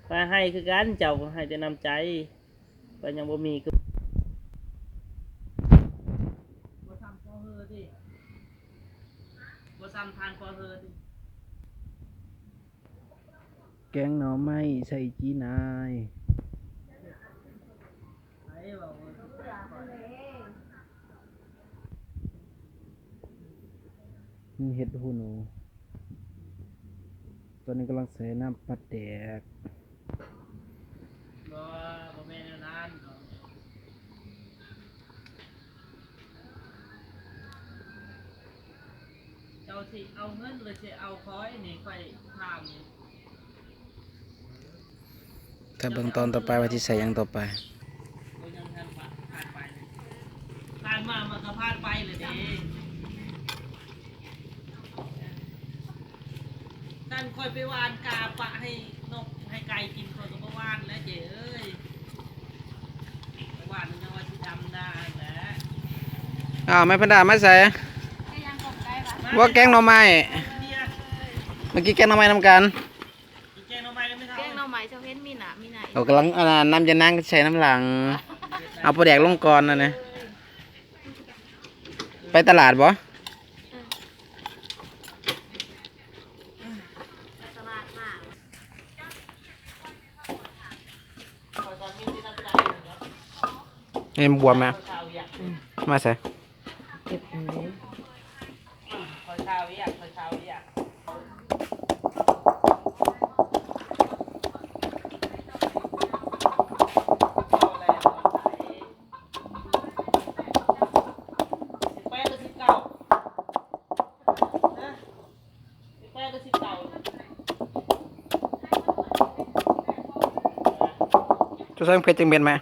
ຂ້ອຍໃຫ້ຄືກັນ ເຈົ້າກໍໃຫ້ແຕ່ນ້ຳໃຈ ຂ້ອຍຍັງບໍ່ມີຄື ບໍ່ຊ້ຳພໍເຮີຕິ ບໍ່ຊ້ຳທານພໍເຮີຕິ. ແກງໜໍ່ໄມ້ໃສ່ຈີນາຍ. ນີ້ເຫັດຫູໜູ. ຕອນນີ້ກຳລັງໃສ່ນ້ຳປາແດກ. ບໍ່ ບໍ່ແມ່ນແນວນັ້ນ. ເຈົ້າຊິເອົາເງິນ ຫຼື ຊິເອົາຂ້ອຍນີ້ ຂ້ອຍຖາມນີ້. ຖ້າເບິ່ງຕອນຕໍ່ໄປວ່າຊິໃສ່ຫຍັງຕໍ່ໄປ. ໂອ້ຍ ຍັງທັນຜ່ານໄປ ຜ່ານມາມັນກໍຜ່ານໄປແລ້ວເດ້. ນັ້ນຂ້ອຍໄປຫວ່ານກາປະໃຫ້ນົກໃຫ້ໄກ່ກິນ ຂ້ອຍກໍບໍ່ຫວ່ານແລ້ວເຈ້ເອີຍ. ໄປຫວ່ານມັນຍັງວ່າຊິດຳນາຫັ້ນແຫຼະ. ອ້າວ ແມ່ພັນດາມາໃສ? ວ່າແກງໜໍ່ໄມ້ ເມື່ອກີ້ແກງໜໍ່ໄມ້ນຳກັນ. ແກງໜໍ່ໄມ້ ເຈົ້າເຫັນມີໜ້າ ມີໜ້າ. ເອົາ ກຳລັງ ອັນນັ້ນ ນ້ຳຢານາງໃສ່ນຳຫຼັງ. ເອົາປາແດກລົງກ່ອນນັ້ນນະ. ໄປຕະຫຼາດບໍ່? ເອີ ໄປຕະຫຼາດມາ. ເຫັນບວມແມ່? ອືມ ມາໃສ? ເກັບອັນນີ້. ເຈົ້າໃສ່ເຜັດຈັກເມັດແມ່?